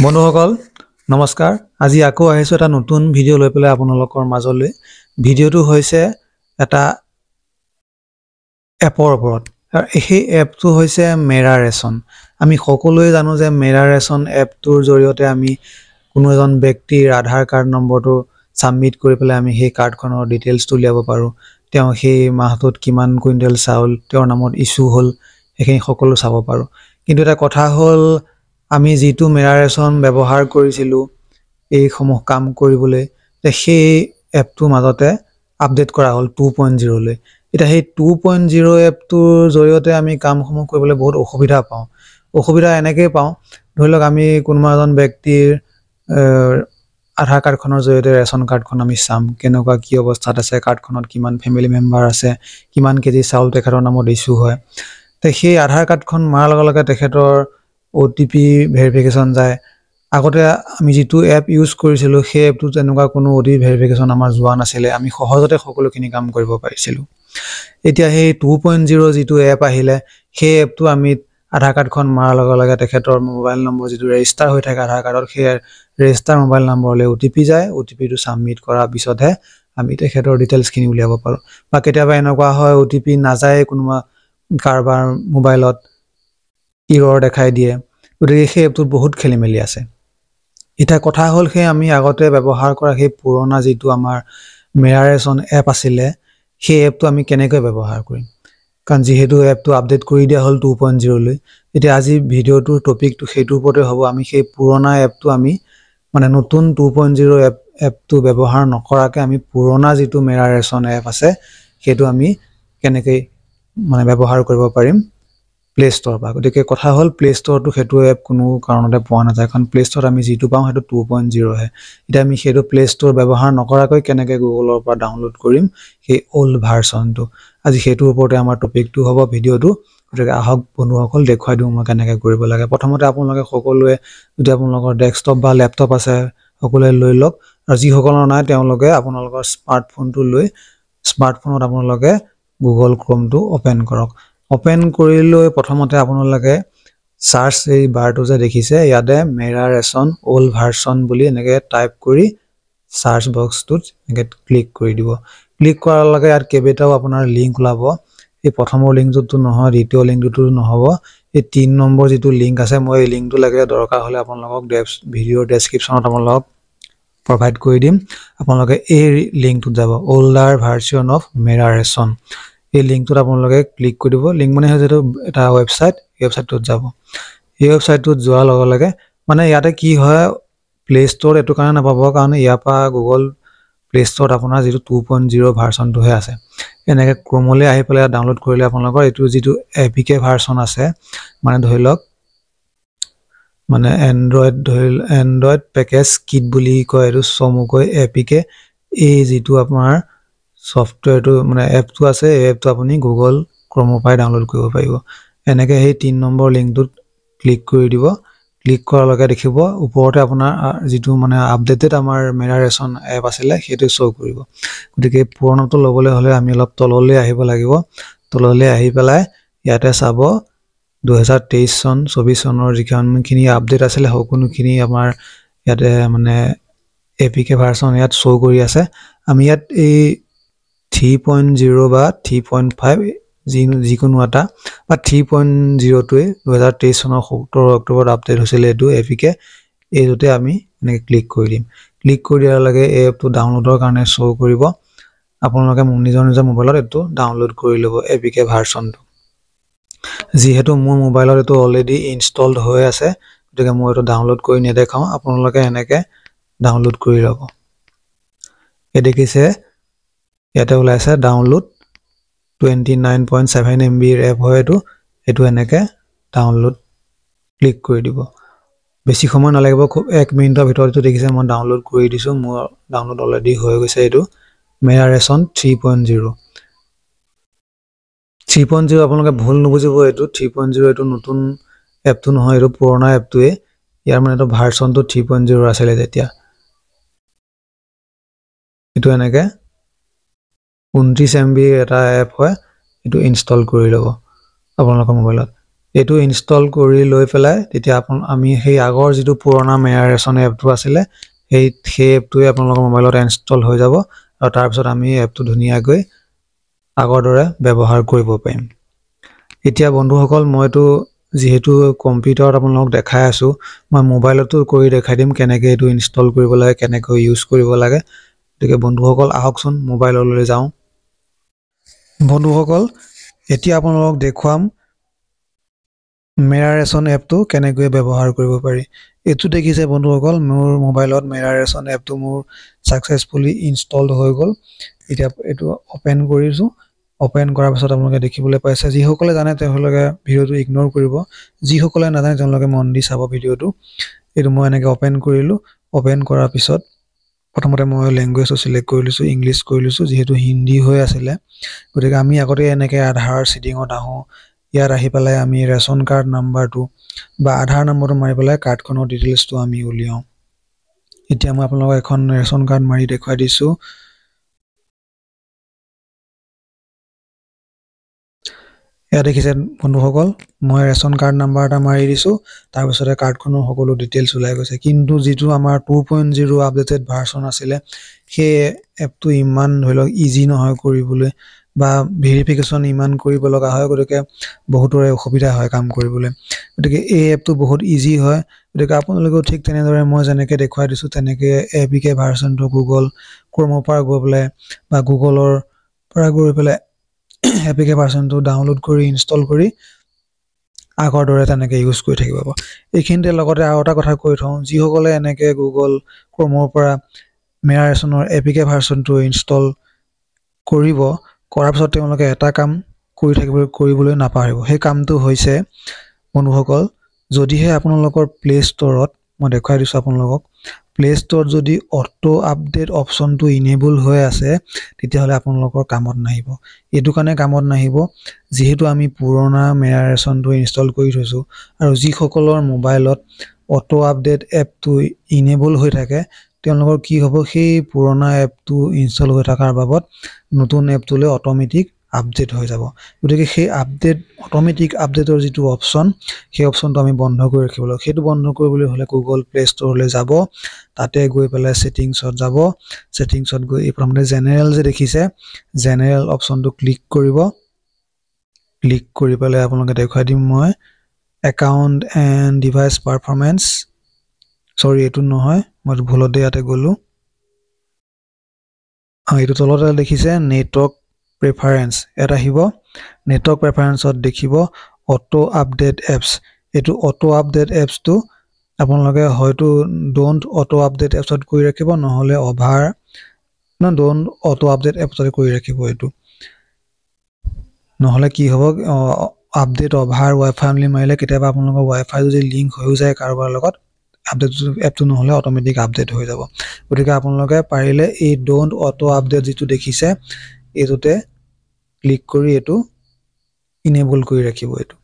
বন্ধুসকল নমস্কাৰ। আজি আকৌ আহিছোঁ এটা নতুন ভিডিঅ' লৈ পেলাই আপোনালোকৰ মাজলৈ। ভিডিঅ'টো হৈছে এটা এপৰ ওপৰত। সেই এপটো হৈছে মেৰা ৰেচন। আমি সকলোৱে জানো যে মেৰা ৰেচন এপটোৰ জৰিয়তে আমি কোনো এজন ব্যক্তিৰ আধাৰ কাৰ্ড নম্বৰটো ছাবমিট কৰি পেলাই আমি সেই কাৰ্ডখনৰ ডিটেইলছটো উলিয়াব পাৰোঁ। তেওঁ সেই মাহটোত কিমান কুইণ্টেল চাউল তেওঁৰ নামত ইছ্যু হ'ল সেইখিনি সকলো চাব পাৰোঁ। কিন্তু এটা কথা হ'ল, আমি যিটো মেৰা ৰেচন ব্যৱহাৰ কৰিছিলোঁ এইসমূহ কাম কৰিবলৈ, সেই এপটোৰ মাজতে আপডেট কৰা হ'ল 2.0লৈ। এতিয়া সেই 2.0 এপটোৰ জৰিয়তে আমি কামসমূহ কৰিবলৈ বহুত অসুবিধা পাওঁ। অসুবিধা এনেকৈয়ে পাওঁ, ধৰি লওক আমি কোনোবা এজন ব্যক্তিৰ আধাৰ কাৰ্ডখনৰ জৰিয়তে ৰেচন কাৰ্ডখন আমি চাম কেনেকুৱা কি অৱস্থাত আছে, কাৰ্ডখনত কিমান ফেমিলি মেম্বাৰ আছে, কিমান কেজি চাউল তেখেতৰ নামত ইছ্যু হয়। তে সেই আধাৰ কাৰ্ডখন মাৰাৰ লগে লগে তেখেতৰ অ'টিপি ভেৰিফিকেশ্যন যায়। আগতে আমি যিটো এপ ইউজ কৰিছিলোঁ সেই এপটোত তেনেকুৱা কোনো অ'টিপি ভেৰিফিকেশ্যন আমাৰ যোৱা নাছিলে, আমি সহজতে সকলোখিনি কাম কৰিব পাৰিছিলোঁ। এতিয়া সেই 2.0 যিটো এপ আহিলে, সেই এপটো আমি আধাৰ কাৰ্ডখন মাৰাৰ লগে লগে তেখেতৰ মোবাইল নম্বৰ যিটো ৰেজিষ্টাৰ হৈ থাকে আধাৰ কাৰ্ডত, সেই ৰেজিষ্টাৰ মোবাইল নম্বৰলৈ অ'টিপি যায়। অ'টিপিটো ছাবমিট কৰাৰ পিছতহে আমি তেখেতৰ ডিটেইলছখিনি উলিয়াব পাৰোঁ। বা কেতিয়াবা এনেকুৱা হয় অ'টিপি নাযায়, কোনোবা কাৰোবাৰ মোবাইলত ইৰৰ দেখাই দিয়ে। গতিকে সেই এপটোত বহুত খেলি মেলি আছে। এতিয়া কথা হ'ল, সেই আমি আগতে ব্যৱহাৰ কৰা সেই পুৰণা যিটো আমাৰ মেৰা ৰেচন এপ আছিলে, সেই এপটো আমি কেনেকৈ ব্যৱহাৰ কৰিম? কাৰণ যিহেতু এপটো আপডেট কৰি দিয়া হ'ল 2.0লৈ। এতিয়া আজি ভিডিঅ'টোৰ টপিকটো সেইটোৰ ওপৰতে হ'ব। আমি সেই পুৰণা এপটো আমি মানে নতুন 2.0 এপটো ব্যৱহাৰ নকৰাকৈ আমি পুৰণা যিটো মেৰা ৰেচন এপ আছে সেইটো আমি কেনেকৈ মানে ব্যৱহাৰ কৰিব পাৰিম প্লে' ষ্ট'ৰৰ পৰা। গতিকে কথা হ'ল, প্লে' ষ্ট'ৰটো সেইটো এপ কোনো কাৰণতে পোৱা নাযায়, কাৰণ প্লে' ষ্ট'ৰত আমি যিটো পাওঁ সেইটো 2.0হে। এতিয়া আমি সেইটো প্লে' ষ্ট'ৰ ব্যৱহাৰ নকৰাকৈ কেনেকৈ গুগলৰ পৰা ডাউনলোড কৰিম সেই অ'ল্ড ভাৰ্চনটো, আজি সেইটোৰ ওপৰতে আমাৰ টপিকটো হ'ব ভিডিঅ'টো। গতিকে আহক বন্ধুসকল, দেখুৱাই দিওঁ মই কেনেকৈ কৰিব লাগে। প্ৰথমতে আপোনালোকে সকলোৱে যদি আপোনালোকৰ ডেস্কটপ বা লেপটপ আছে সকলোৱে লৈ লওক, আৰু যিসকলৰ নাই তেওঁলোকে আপোনালোকৰ স্মাৰ্টফোনটো লৈ স্মাৰ্টফোনত আপোনালোকে গুগল ক্ৰমটো অ'পেন কৰক। অ'পেন কৰি লৈ প্ৰথমতে আপোনালোকে চাৰ্চ এই বাৰটো যে দেখিছে ইয়াতে মেৰা ৰেচন অ'ল্ড ভাৰ্চন বুলি এনেকৈ টাইপ কৰি চাৰ্চ বক্সটোত এনেকৈ ক্লিক কৰি দিব। ক্লিক কৰাৰ লগে ইয়াত কেইবাটাও আপোনাৰ লিংক ওলাব। এই প্ৰথমৰ লিংকটোতো নহয়, দ্বিতীয় লিংকটোতো নহ'ব, এই 3 নম্বৰ যিটো লিংক আছে, মই এই লিংকটো লাগিলে দৰকাৰ হ'লে আপোনালোকক ভিডিঅ'ৰ ডেছক্ৰিপশ্যনত আপোনালোকক প্ৰভাইড কৰি দিম। আপোনালোকে এই লিংকটোত যাব, older version of Mera ration, এই লিংকটোত আপোনালোকে ক্লিক কৰি দিব। লিংক মানে হৈছে এইটো এটা ৱেবছাইট, এই ৱেবছাইটটোত যাব। এই ৱেবছাইটটোত যোৱাৰ লগে লগে মানে ইয়াতে কি হয়, প্লে' ষ্ট'ৰত এইটো কাৰণে নাপাব, কাৰণ ইয়াৰ পৰা গুগল প্লে' ষ্ট'ৰত আপোনাৰ যিটো 2.0 ভাৰ্চনটোহে আছে। এনেকৈ ক্ৰমলৈ আহি পেলাই ডাউনলোড কৰিলে আপোনালোকৰ এইটো যিটো এ পি কে ভাৰ্চন আছে, মানে ধৰি লওক মানে এণ্ড্ৰইড, ধৰি এণ্ড্ৰইড পেকেজ কিট বুলি কয় এইটো চমুকৈ এ পি কে। এই যিটো আপোনাৰ ছফ্টৱেৰটো মানে এপটো আছে, এই এপটো আপুনি গুগল ক্ৰমৰ পৰাই ডাউনলোড কৰিব পাৰিব। এনেকৈ সেই 3 নম্বৰ লিংকটোত ক্লিক কৰি দিব। ক্লিক কৰাৰ লগে দেখিব ওপৰতে আপোনাৰ যিটো মানে আপডেটেড আমাৰ মেৰা ৰেচন এপ আছিলে সেইটো শ্ব' কৰিব। গতিকে পুৰণাটো ল'বলৈ হ'লে আমি অলপ তললৈ আহিব লাগিব। তললৈ আহি পেলাই ইয়াতে চাব 2023 চন 24 চনৰ যিখনখিনি আপডেট আছিলে সকলোখিনি আমাৰ ইয়াতে মানে এ পি কে ভাৰ্চন ইয়াত শ্ব' কৰি আছে। আমি ইয়াত এই 3.0 বা 3.5 যিকোনো এটা বা 3.0টোৱে 2023 চনৰ 17 অক্টোবৰত আপডেট হৈছিলে এইটো এ পি কে, এইটোতে আমি এনেকৈ ক্লিক কৰি দিম। ক্লিক কৰি দিয়াৰ লগে এই এপটো ডাউনলোডৰ কাৰণে শ্ব' কৰিব। আপোনালোকে নিজৰ নিজৰ মোবাইলত এইটো ডাউনলোড কৰি ল'ব এ পি কে ভাৰ্চনটো। যিহেতু মোৰ মোবাইলত এইটো অলৰেডি ইনষ্টলড হৈ আছে, গতিকে মই এইটো ডাউনলোড কৰি নেদেখাওঁ। আপোনালোকে এনেকৈ ডাউনলোড কৰি ল'ব। এই দেখিছে ইয়াতে ওলাইছে ডাউনলোড, 29.7 এম বিৰ এপ হয় এইটো। এইটো এনেকৈ ডাউনলোড ক্লিক কৰি দিব। বেছি সময় নালাগিব, খুব 1 মিনিটৰ ভিতৰত এইটো দেখিছে মই ডাউনলোড কৰি দিছোঁ। মোৰ ডাউনলোড অলৰেডি হৈ গৈছে। এইটো মেৰা ৰেচন 3.0। 3.0 আপোনালোকে ভুল নুবুজিব, এইটো 3.0 এইটো নতুন এপটো নহয়, এইটো পুৰণা এপটোৱে। ইয়াৰ মানে এইটো ভাৰ্চনটো 3.0 আছিলে তেতিয়া। এইটো এনেকৈ 29 এম বিৰ এটা এপ হয়, এইটো ইনষ্টল কৰি ল'ব আপোনালোকৰ মোবাইলত। এইটো ইনষ্টল কৰি লৈ পেলাই তেতিয়া আমি সেই আগৰ যিটো পুৰণা মেৰা ৰেচন এপটো আছিলে, সেই এপটোৱে আপোনালোকৰ মোবাইলত ইনষ্টল হৈ যাব আৰু তাৰপিছত আমি এপটো ধুনীয়াকৈ আগৰ দৰে ব্যৱহাৰ কৰিব পাৰিম। এতিয়া বন্ধুসকল, মইতো যিহেতু কম্পিউটাৰত আপোনালোকক দেখাই আছোঁ, মই মোবাইলতো কৰি দেখাই দিম কেনেকৈ এইটো ইনষ্টল কৰিব লাগে, কেনেকৈ ইউজ কৰিব লাগে। গতিকে বন্ধুসকল, আহকচোন মোবাইললৈ যাওঁ। বন্ধুসকল, এতিয়া আপোনালোকক দেখুৱাম মেৰা ৰেচন এপটো কেনেকৈ ব্যৱহাৰ কৰিব পাৰি। এইটো দেখিছে বন্ধুসকল, মোৰ মোবাইলত মেৰা ৰেচন এপটো মোৰ ছাকচেছফুলি ইনষ্টলড হৈ গ'ল। এতিয়া এইটো অ'পেন কৰিছোঁ। অ'পেন কৰাৰ পাছত আপোনালোকে দেখিবলৈ পাইছে, যিসকলে জানে তেওঁলোকে ভিডিঅ'টো ইগন'ৰ কৰিব, যিসকলে নাজানে তেওঁলোকে মন দি চাব ভিডিঅ'টো। এইটো মই এনেকৈ অ'পেন কৰিলোঁ। অ'পেন কৰাৰ পিছত প্ৰথমতে মই লেংগুৱেজটো চিলেক্ট কৰি লৈছোঁ, ইংলিছ কৰি লৈছোঁ, যিহেতু হিন্দী হৈ আছিলে। গতিকে আমি আগতে এনেকৈ আধাৰ চিডিঙত আহোঁ, ইয়াত আহি পেলাই আমি ৰেচন কাৰ্ড নাম্বাৰটো বা আধাৰ নম্বৰটো মাৰি পেলাই কাৰ্ডখনৰ ডিটেইলছটো আমি উলিয়াওঁ। এতিয়া মই আপোনালোকক এখন ৰেচন কাৰ্ড মাৰি দেখুৱাই দিছোঁ। এয়া দেখিছে বন্ধুসকল, মই ৰেচন কাৰ্ড নাম্বাৰ এটা মাৰি দিছোঁ, তাৰপিছতে কাৰ্ডখনৰ সকলো ডিটেইলছ ওলাই গৈছে। কিন্তু যিটো আমাৰ 2.0 আপডেটেড ভাৰ্চন আছিলে, সেই এপটো ইমান ধৰি লওক ইজি নহয় কৰিবলৈ বা ভেৰিফিকেশ্যন ইমান কৰিব লগা হয়, গতিকে বহুতৰে অসুবিধা হয় কাম কৰিবলৈ। গতিকে এই এপটো বহুত ইজি হয়। গতিকে আপোনালোকেও ঠিক তেনেদৰে মই যেনেকৈ দেখুৱাই দিছোঁ তেনেকৈ এ পি কে ভাৰ্চনটো গুগল ক্ৰমৰ পৰা গৈ পেলাই বা গুগলৰ পৰা গৈ পেলাই এ পি কে ভাৰ্চনটো ডাউনলোড কৰি ইনষ্টল কৰি আগৰ দৰে তেনেকৈ ইউজ কৰি থাকিব পাৰিব। এইখিনিতে লগতে আৰু এটা কথা কৈ থওঁ, যিসকলে এনেকৈ গুগল ক্ৰমৰ পৰা মেৰা ৰেচনৰ এ পি কে ভাৰ্চনটো ইনষ্টল কৰিব, কৰাৰ পিছত তেওঁলোকে এটা কাম কৰি থাকিব কৰিবলৈ নাপাহৰিব। সেই কামটো হৈছে বন্ধুসকল, যদিহে আপোনালোকৰ প্লে' ষ্ট'ৰত, মই দেখুৱাই দিছোঁ আপোনালোকক, প্লে' ষ্ট'ৰত যদি অট' আপডেট অপশ্যনটো ইনেবল হৈ আছে, তেতিয়াহ'লে আপোনালোকৰ কামত নাহিব। এইটো কাৰণে কামত নাহিব, যিহেতু আমি পুৰণা মেৰা ৰেচনটো ইনষ্টল কৰি থৈছোঁ আৰু যিসকলৰ মোবাইলত অট' আপডেট এপটো ইনেবল হৈ থাকে, তেওঁলোকৰ কি হ'ব, সেই পুৰণা এপটো ইনষ্টল হৈ থকাৰ বাবদ নতুন এপটোলৈ অট'মেটিক আপডেট হৈ যাব। গতিকে সেই অট'মেটিক আপডেটৰ যিটো অপশ্যন, সেই অপশ্যনটো আমি বন্ধ কৰি ৰাখিব লাগিব। সেইটো বন্ধ কৰিবলৈ হ'লে গুগল প্লে' ষ্ট'ৰলৈ যাব, তাতে গৈ পেলাই ছেটিংছত যাব। ছেটিংছত গৈ এই প্ৰথমতে জেনেৰেল যে দেখিছে, জেনেৰেল অপশ্যনটো ক্লিক কৰিব। ক্লিক কৰি পেলাই আপোনালোকে দেখুৱাই দিম মই একাউণ্ট এণ্ড ডিভাইচ পাৰফৰ্মেঞ্চ, চৰি, এইটো নহয়, মই ভুলতে ইয়াতে গ'লোঁ। এইটো তলতে দেখিছে নেটৱৰ্ক প্ৰেফাৰেঞ্চ, ইয়াত আহিব। নেটৱৰ্ক প্ৰেফাৰেঞ্চত দেখিব অট' আপডেট এপছ। এইটো অট' আপডেট এপছটো আপোনালোকে হয়তো don't auto update এপছত কৰি ৰাখিব, নহ'লে অভাৰ ন don't auto update এপছতে কৰি ৰাখিব এইটো। নহ'লে কি হ'ব, আপডেট অভাৰ ৱাইফাই বুলি মাৰিলে কেতিয়াবা আপোনালোকৰ ৱাইফাই যদি লিংক হৈও যায় কাৰোবাৰ লগত, আপডেটটো এপটো নহ'লে অট'মেটিক আপডেট হৈ যাব। গতিকে আপোনালোকে পাৰিলে এই don't auto update যিটো দেখিছে, এইটোতে ক্লিক কৰি এইটো ইনেবল কৰি ৰাখিব এইটো।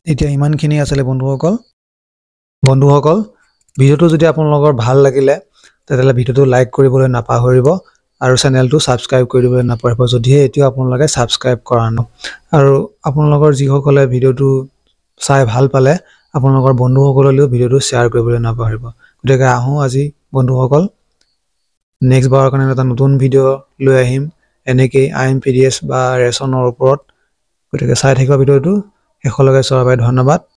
এতিয়া ইমানখিনি আছিলে বন্ধুসকল। বন্ধুসকল, ভিডিঅ'টো যদি আপোনালোকৰ ভাল লাগিলে, তেতিয়াহ'লে ভিডিঅ'টো লাইক কৰিবলৈ নাপাহৰিব আৰু চেনেলটো ছাবস্ক্ৰাইব কৰি দিবলৈ নাপাহৰিব, যদিহে এতিয়াও আপোনালোকে ছাবস্ক্ৰাইব কৰা নাই। আৰু আপোনালোকৰ যিসকলে ভিডিঅ'টো চাই ভাল পালে, আপোনালোকৰ বন্ধুসকললৈও ভিডিঅ'টো শ্বেয়াৰ কৰিবলৈ নাপাহৰিব। গতিকে আহোঁ আজি বন্ধুসকল, নেক্সট বাৰৰ কাৰণে এটা নতুন ভিডিঅ' লৈ আহিম এনেকেই I am P D S বা ৰেচনৰ ওপৰত। গতিকে চাই থাকিব ভিডিঅ'টো শেষলৈকে চোৱাৰ বাবে ধন্যবাদ।